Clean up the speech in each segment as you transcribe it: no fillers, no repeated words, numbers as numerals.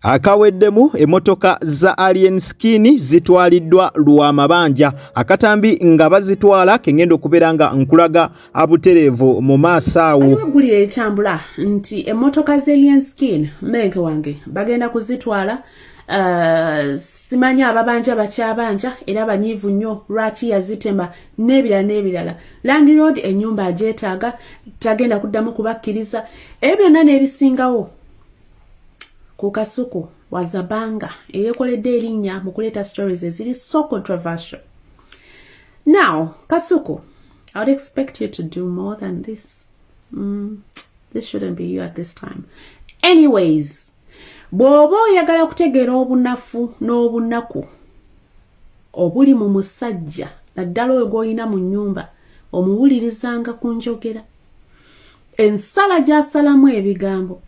Akaweddemu, emmotoka za Alien Skin zitwaliddwa lwa mabanja. Akatambi nga bazitwala kengenda okubeera nga nkulaga abutereevu mu maaso awo. Waliwo eggulire eritambula nti emmotoka z'Alien Skin menke wange bagenda kuzitwala. Simanyi ababanja bakyabanja era banyiivu nnyo lwaki yazitema n'ebirala n'ebirala. Landlord ennyumba agyetaaga, tagenda kuddamu kubakkiriza ebyo byonna n'ebisingawo. Ku Kasuku Wazabanga eyeekoledde erinnya mu kuleeta stories eziri so controversial. Now Kasuku, I would expect you to do more than this. This shouldn't be you at this time. Anyways, bw'oba oyagala kutegeera obunafu n'obunaku obuli mu musajja, naddala oyo gw'olina mu nnyumba, omuwulirizanga ku njogera, ensala gy'asalamu ebigambo.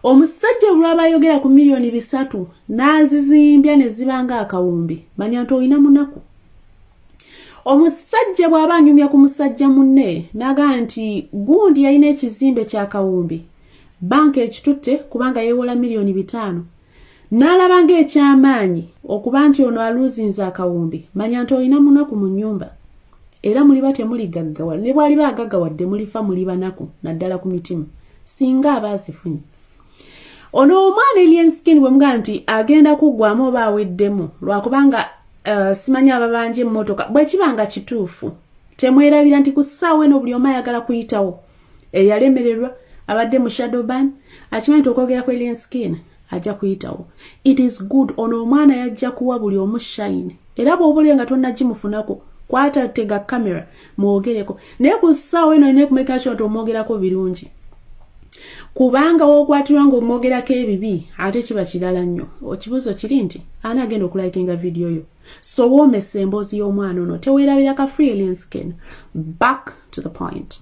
Omusajja lwaba ayogera ku 3 miliyoni n'azizimbya ne ziba nga akawumbi, manya nti olina munaku. Omusajja bw'aba anyumya ku musajja munne n'agamba nti gundi yalina ekizimbe kyakawumbi, banka ekitutte kubanga yeewola 5 miliyoni, n'alaba ng'ekyamaanyi okuba nti ono aluuzinze akawumbi, manya nti olina munaku mu nnyumba. Era muliba temuligaggawala, ne bw'aliba agaggawadde mulifa muli banaku, naddala ku mitima singa aba azifunye. Ono omwana Alien Skin bwe mugamba nti agenda kuggwamu oba aweddemu lwakubanga simanyi ababanja emmotoka, bwe kiba nga kituufu, temwerabira nti ku ssaawa eno buli omu ayagala kuyitawo. Eyalemererwa abadde mu shadow ban akimanyi nti okwogera ku Alien Skin ajja kuyitawo. It is good. Ono omwana yajja kuwa buli omu shine, era bw'oba oli nga tonnagimufunako, kwata tega kamera mwogereko naye ku ssaawa eno. Olina okumeka sure nti omwogerako birungi, kubanga wokwatirwa ng'omwogerako ebibi ate kiba kirala nnyo. Ekibuuzo kiri nti ani agenda okulikinga vidiyo yo? So woomesa emboozi y'omwana ono, teweerabira ka free Alien Skin. Back to the point,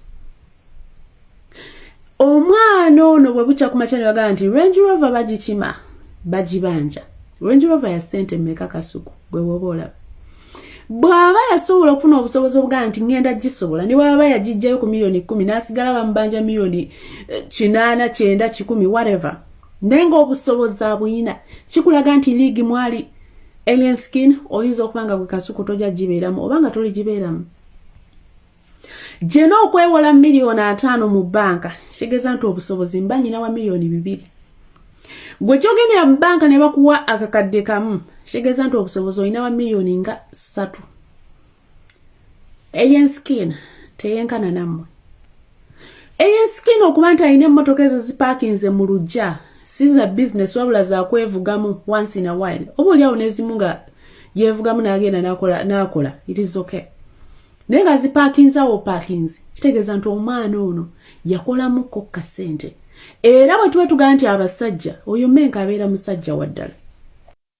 omwana ono bwe bukya ku makya ne bagamba nti Range Rover bagikima, bagibanja, Range Rover ya ssente mmeka, Kasuku? Gwe woba olaba bw'aba yasobola okufuna obusobozi obugamba nti ŋŋenda gisobola, ne bw'aba yagijjayo ku 10 miliyoni n'asigala bamubanja 800 miliyoni, 90, 100, whatever, naye ng'obusobozi abuyina, kikulaga nti liigi mwali Alien Skin oyinza okuba nga gwe Kasuku tojja gibeeramu oba nga toli gibeeramu. Gyena okwewola 50 miliyoni mu bbanka kitegeeza nti obusobozi mba nyina wa 2 miliyoni. Gwe kyogendera mu bbanka ne bakuwa akakadde kamu, kitegeeza nti obusobozi olina wa 3 miliyoni. Alien Skin teyenkana nammwe. Alien Skin okuba nti alina emmotoka ezo zipaakinze mu lujja si za bizinesi, wabula zakwevugamu once in a while, oba oliawo n'ezimu nga yeevugamu n'agenda n'akola, it is okay. Naye nga zipaakinze awo paakinzi, kitegeeza nti omwana ono yakolamuko kasente. Era bwe tuba tugamba nti abasajja, oyo menka abeera musajja waddala.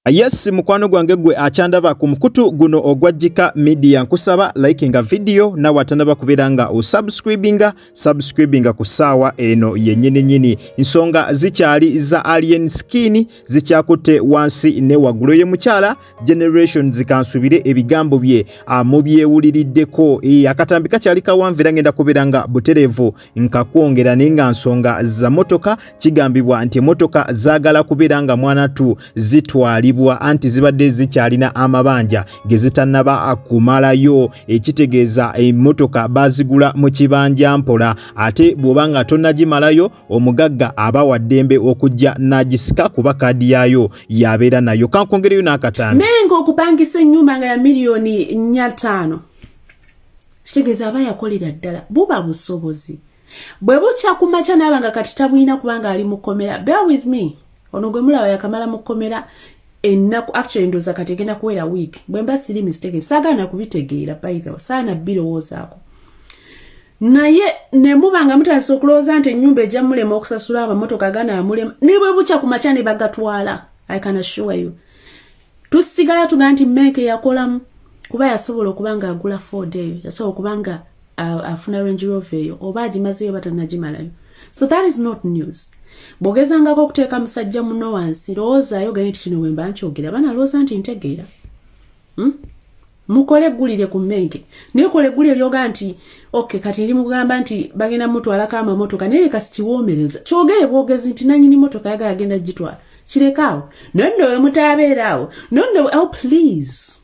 Yes, mukwano gwange gwe akyandaba ku mukutu guno ogwa Jika Media, nkusaba likinga video, nawe atanaba kubeera nga osubscribinga, subscribinga ku ssaawa eno yennyini nyini. Nsonga zikyali za Alien Skin, zikyakutte wansi ne waggulu. Ye mukyala Generations, kansubire ebigambo bye mubyewuliriddeko. Akatambi kakyali kawanvu era ngenda kubeera nga butereevu nkakwongera, naye nga nsonga za motoka. Kigambibwa nti emotoka zaagala kubeera nga mwanatu zitwalibwa, anti zibadde zikyalina amabanja ge zitannaba kumalayo, ekitegeeza emmotoka bazigula mu kibanja mpola, ate bw'oba nga tonnagimalayo, omugagga aba wa ddembe okujja n'agisika kuba kaadi yaayo yabeera nayo. Kankwongereyo n'akatambi. Menga okupangisa ennyumba nga ya 450 miliyoni, kitegeeza aba yakolera ddala. Buba busobozi. Bwe bukya ku makya naaba nga kati tabulina kubanga ali mu kkomera. Bear with me, ono gwe mulaba yakamala mu kkomera ennaku, actually ndowooza kati egenda kuwera week, bwe mba siri mistake. Saagala kubitegeera, by the way, saana birowoozaako, naye ne muba nga mutandise okulowooza nti ennyumba ejja mulema okusasula, amamotoka ganaamulema, ne bwe bukya ku makya ne bagatwala, I can assure you tusigala tugamba nti menke yakolamu, kuba yasobola okuba nga agula Ford eyo, yasobola okuba nga afuna Range Rover eyo, oba agimazeyo oba tannagimalayo. So that is not news. Bw'ogezangako okuteeka musajja muno wansi, lowoozaayo gaye nti kino bwe mba nkyogera banalowooza nti ntegeera, Mukole eggulire ku mmenke, naye kola eggulire lyoga nti okay, kati ndi mugamba nti bagenda mutwalako amamotoka, naye leka sikiwoomereza, kyogere bwogezi nti nanyini motoka yagala agenda gitwala. Kirekaawo. Naye nno we mutaabeera awo, no nno, oh please.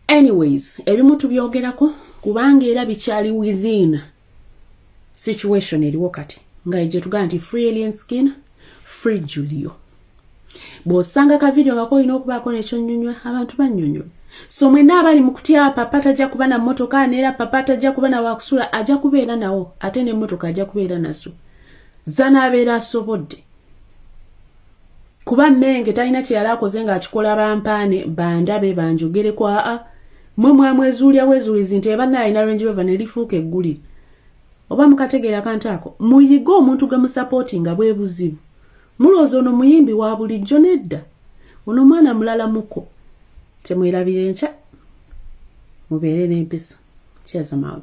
Anyways, ebimu tubyogerako kubanga era bikyali within situation eriwo kati, nga gye tugamba nti free Alien Skin, free Julio. Bw'osanga ka video nga kolina okubaako nekyonnyonnyola, abantu bannyonnyola. So mwenna abali mu kutya papa tajja kuba na mmotoka, neera papa tajja kuba na wakusula, ajja kubeera nawo, ate n'emmotoka ajja kubeera nazo zanaabeera asobodde, kuba menge talina kye yali akoze ng'akikola bampaane bandabe banjogereko. Aa, mwe mwamwezuulya bwezuulizi nti eba alina Range Rover ne lifuuka eggulire. Oba mukategeera kanti ako, muyige omuntu gwe musapootinga bwe buzibu. Mulowooza ono muyimbi wa bulijjo? Nedda, ono mwana mulala muko. Temwerabira, enkya mubeere n'empisa. Kyazamaawo.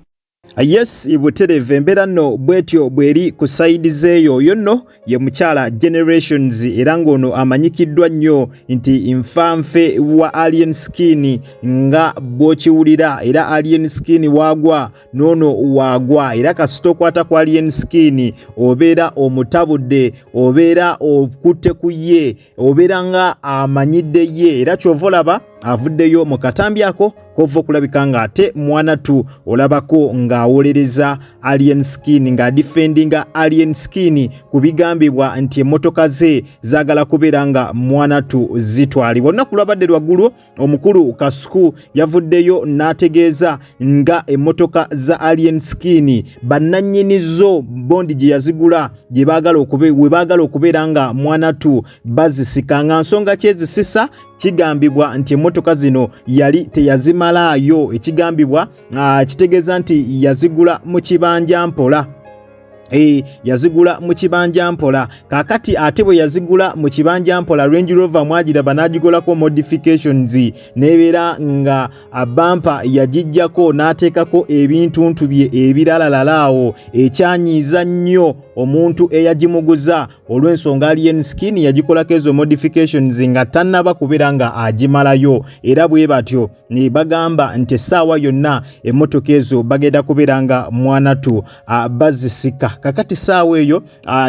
Yes, butereevu. Embeera nno bwetyo bw'eri ku side zeeyo. Oyo nno ye mukyala Generations, era ng'ono amanyikiddwa nnyo nti nfanfe wa Alien Skin, nga bw'okiwulira. Era Alien Skin waagwa n'ono waagwa, era kasita okwata ku Alien Skin obeera omutabudde, obeera okutte ku ye, obeera nga amanyidde ye. Era kyova olaba avuddeyo mu katambi ako kova okulabika nga ate mwanatu olabako ng'awolereza Alien Skin, ng'adifendinga Alien Skin ku bigambibwa nti emmotoka ze zaagala kubeera nga mwanatu zitwalibwa. Olunaku lwabadde lwaggulu, omukulu Kasuku yavuddeyo n'ategeeza nga emmotoka za Alien Skin bannannyini zo bondi gye yazigula gye baagala we baagala okubeera nga mwanatu bazisika. Nga nsonga kyezisisa, kigambibwa nti emmotoka zino yali teyazimalaayo, ekigambibwa kitegeeza nti yazigula mu kibanja mpola. Yazigula mu kibanja mpola. Kaakati ate bwe yazigula mu kibanja mpola, Range Rover mwagiraba n'agigolako modifications, n'ebeera nga bumper yagijjako n'ateekako ebintuntu bye ebiralalala awo, ekyanyiiza nnyo omuntu eyagimuguza, olw'ensonga Alien Skin yagikolako ezo modifications nga tannaba kubeera nga agimalayo. Era bwe batyo ne bagamba nti essaawa yonna emmotoka ezo bagenda kubeera nga mwanatu bazisika. Kakati ssaawa eyo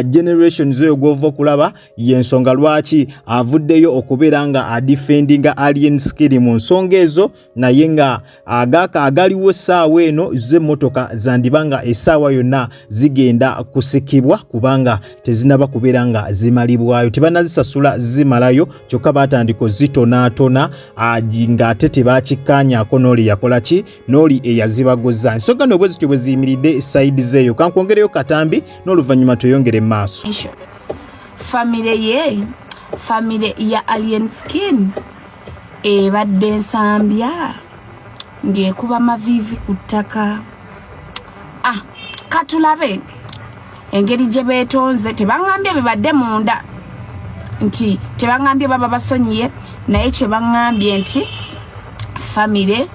Generations oyo gw'ova okulaba y'ensonga lwaki avuddeyo okubeera nga adifendinga Alien Skin mu nsonga ezo. Naye nga agaka agaliwo essaawa eno, zo emmotoka zandiba nga essaawa yonna zigenda kusikibwa, kubanga tezinaba kubeera nga zimalibwayo, tebanazisasula zimalayo. Kyokka batandika ozitonaatona ng'ate tebakikkaanyaako n'oli yakola ki, n'oli eyazibaguza. Ensonga no bwe zityo bwe ziyimiridde side zeeyo. Kankwongereyo katambi n'oluvannyuma tweyongere mu maaso. Famire ye, famire ya Alien Skin ebadde Nsambya ng'ekuba maviivi ku ttaka. Ah, katulabe engeri gye beetonze. Tebaŋŋambye bibadde munda, nti tebaŋŋambye baba basonyiye, naye kye baŋŋambye nti famire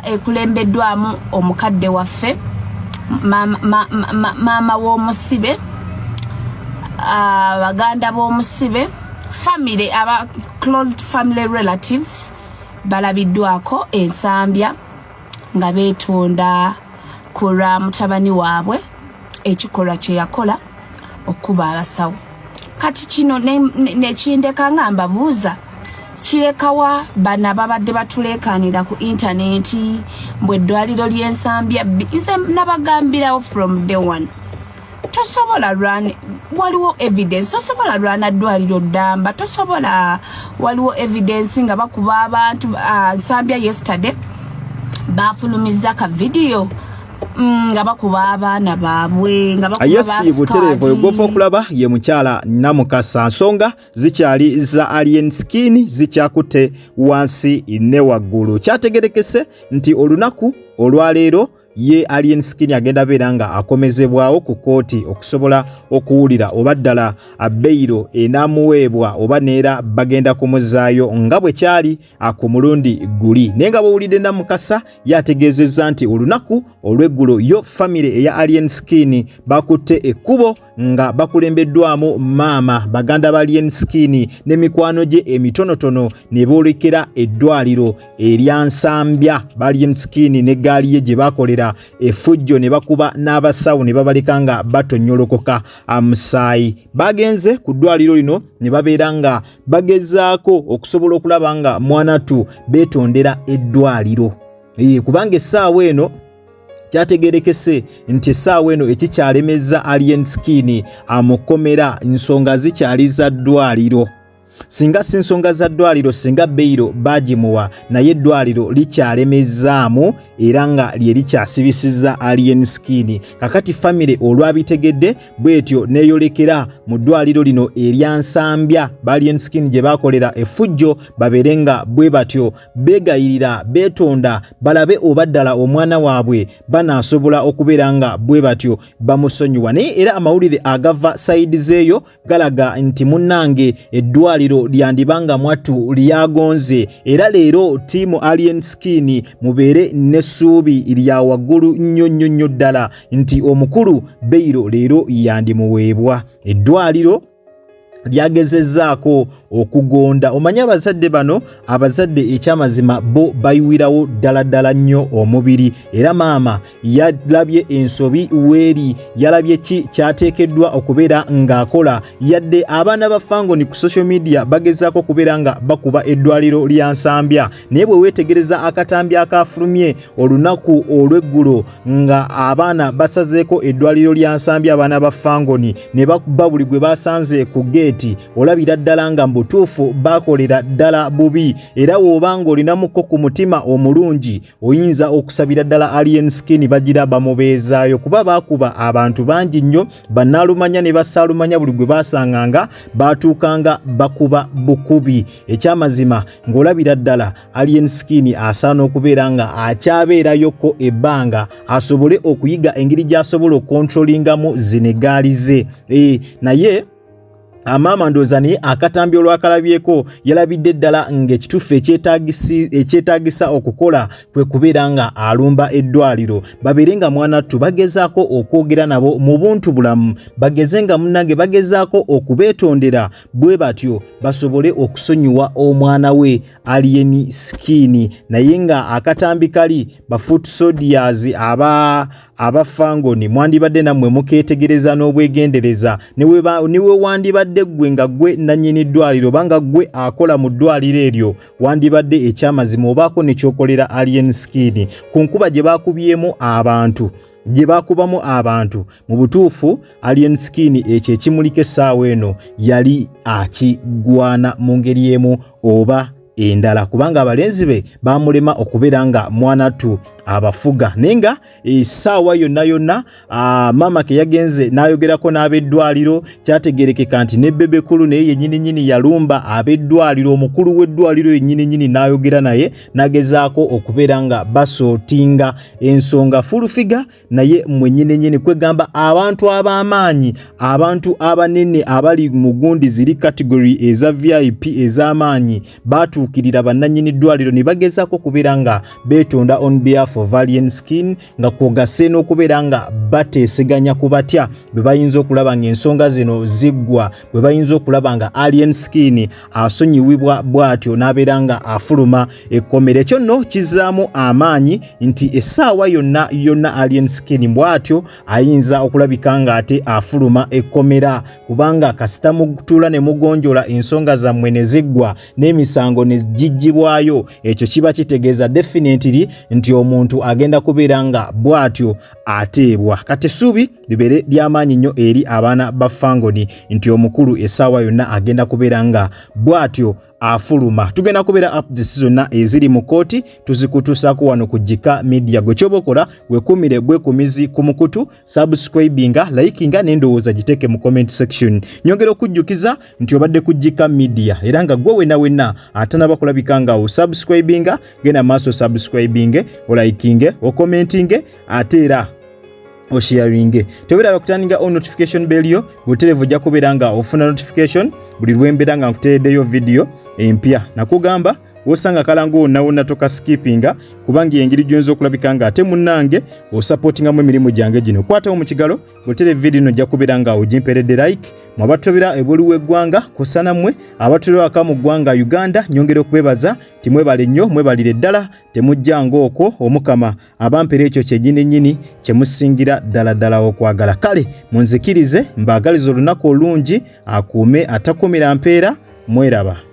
ekulembeddwamu omukadde waffe, maama w'omusibe, baganda b'omusibe, famire aba closed family relatives balabiddwako Ensambya nga beetonda ku lwa mutabani waabwe, ekikolwa kye yakola okuba abasawo. Kati kino nekindeka nga mbabuuza, kirekawa bano ababadde batuleekaanira ku intaneti mbwe eddwaliro ly'Ensambya? Nze nabagambirawo from day one, tosobola run, waliwo evidence, tosobola lwana ddwaliro ddamba, tosobola. Waliwo evidence nga bakuba abantu. Nsambya yesterday bafulumiza ka video nga bakuba abaana baabwe, nga bakuba. Yes, butereevu. Oyo gw'ova okulaba ye mukyala Namukasa. Nsonga zikyali za Alien Skin, zikyakutte wansi ne waggulu. Kyategerekese nti olunaku olwaleero ye Alien Skin agenda beera nga akomezebwawo ku kooti okusobola okuwulira oba ddala bail enaamuweebwa oba neera bagenda kumuzaayo nga bwe kyali ku mulundi guli. Naye nga bwowulidde Namukasa, ye ategeezezza nti olunaku olw'eggulo yo famire eya Alien Skin bakutte ekkubo. nga bakulembeddwamu maama, baganda ba Alien Skin ne mikwano gye emitonotono ne boolekera eddwaliro erya Nsambya. Ba Alien Skin n'eggaali ye gye bakolera effujjo ne bakuba n'abasawo ne babaleka nga batonnyolokoka musaayi. Bagenze ku ddwaliro lino ne babeera nga bagezaako okusobola okulaba nga mwanattu beetondera eddwaliro, kubanga essaawa eno kyategerekese nti essaawa eno ekikyalemezza Alien Skin amukomera nsonga zikyali za ddwaliro. Singa si nsonga za ddwaliro, singa beyiro bagimuwa, naye eddwaliro likyalemezzaamu era nga lye likyasibisizza Alien Skin. Kakati famire olwabitegedde bwetyo neeyolekera mu ddwaliro lino erya Nsambya ba Alien Skin gye bakolera effujjo, babeere nga bwe batyo beegayirira, beetonda, balabe oba ddala omwana waabwe banaasobola okubeera nga bwe batyo bamusonyiwa. Naye era amawulire agava side zeeyo galaga nti munnange eddwaliro lyandibanga mwattu lyagonze, era leero ttiimu Alien Skin mubeere n'essuubi lya waggulu nnyo nnyo nnyo ddala nti omukulu beyiro leero yandimuweebwa. Eddwaliro lyagezezzaako okugonda. Omanye abazadde bano, abazadde ekyamazima bo bayiwirawo ddala ddala nnyo omubiri, era maama yalabye ensobi weeri, yalabye ki kyateekeddwa okubeera ng'akola. Yadde abaana ba Fangoni ku social media bagezaako okubeera nga bakuba eddwaliro lya Nsambya, naye bwe weetegereza akatambi akafulumye olunaku olw'eggulo nga abaana basazeeko eddwaliro lya Nsambya, abaana ba Fangoni ne bakuba buli gwe basanze ku geeti, olabira ddala nga mu butuufu bakolera ddala bubi. Era w'oba ng'olinamuko ku mutima omulungi, oyinza okusabira ddala Alien Skin bagira bamubeezaayo, kuba baakuba abantu bangi nnyo, bannaalumanya ne basaalumanya, buli gwe baasanganga baatuukanga bakuba bukubi. Ekyamazima ng'olabira ddala Alien Skin asaana okubeera nga akyabeerayoko ebbanga asobole okuyiga engeri gy'asobola okukontrolingamu zino eggaali ze. Naye amaama ndowooza naye akatambi olwakalabyeko yalabidde ddala ng'ekituufu ekyetaagisa okukola kwe kubeera nga alumba eddwaliro, babeere nga mwanattu bagezaako okwogera nabo mu buntu bulamu, bageze nga munnange bagezaako okubeetondera, bwe batyo basobole okusonyiwa omwana we Alien Skin. Naye nga akatambi kali ba foot soldiers aba Fangoni mwandibadde nammwe mukeetegereza n'obwegendereza. Ne we wandibadde ggwe nga ggwe nannyini ddwaliro oba nga ggwe akola mu ddwaliro eryo, wandibadde ekyamazima obaako ne kyokolera Alien Skin ku nkuba gye bakubyemu abantu, gye bakubamu abantu. Mu butuufu Alien Skin ekyo ekimuliko essaawa eno yali akigwana mu ngeri emu oba endala, kubanga abalenzi be bamulema okubeera nga mwanattu abafuga. Naye nga essaawa yonna yonna maama ke yagenze n'ayogerako n'ab'eddwaliro, kyategerekeka nti ne Bebe Cool naye yennyini nnyini yalumba ab'eddwaliro, omukulu w'eddwaliro yennyini nnyini n'ayogera naye n'agezaako okubeera nga basootinga ensonga. Full Figure naye mwennyini nnyini, kwegamba abantu ab'amaanyi, abantu abanene abali mu gundi ziri category eza VIP ez'amaanyi, baatuukirira bannannyini ddwaliro ne bagezaako okubeera nga beetonda on behalf of Alien Skin, nga kwogasse n'okubeera nga bateeseganya ku batya bwe bayinza okulaba ng'ensonga zino ziggwa, bwe bayinza okulaba nga Alien Skin asonyiwibwa bw'atyo n'abeera nga afuluma ekkomera. Ekyo nno kizzaamu amaanyi nti essaawa yonna yonna Alien Skin bw'atyo ayinza okulabika ng'ate afuluma ekkomera, kubanga kasita mutuula ne mugonjola ensonga zammwe ne ziggwa n'emisango ne giggyibwayo, ekyo kiba kitegeeza definitely nti omuntu agenda kubeera nga bw'atyo ateebwa. Kati essuubi libeere ly'amaanyi nnyo eri abaana ba Fangoni nti omukulu essaawa yonna agenda kubeera nga bw'atyo afuluma. Tugenda kubeera updates zonna eziri mu kooti tuzikutuusaako wano ku Gika Media. Gwe kyoba okola, wekumire bwekumizi ku mukutu, subscribinga, likinga, n'endowooza giteeke mu comment section. Nyongera okujjukiza nti obadde ku Gika Media, era nga gwe wena wena atanaba kulabika nga osubscribinga, genda maaso subscribinge, olikinge, okommentinge, ate era osharinge. Tobeera okuturninga on notification bell yo butereevu, ojja kubeera nga ofuna notification buli lwembeera nga nkuteereddeyo video empya. Nakugamba Wosanga akalango wonna wonna tokaskipinga, kubanga engeri gy'oyinza okulabika nga ate munnange osapootingamu emirimu gyange gino. Kwatawo mu kigalo bwotera evidiyo eno, ojja kubeera nga ogimperedde like. Mwe abatulabira ebweru w'eggwanga kw'ossa nammwe abatulira waka mu ggwanga Uganda, nyongera okubebaza timwebale nnyo, mwebalire ddala, temujjanga okwo. Omukama abampera ekyo kyennyini nnyini kye musingira ddala ddala okwagala. Kale munzikirize mbaagaliza olunaku olungi, akuume atakumira mpeera. Mweraba.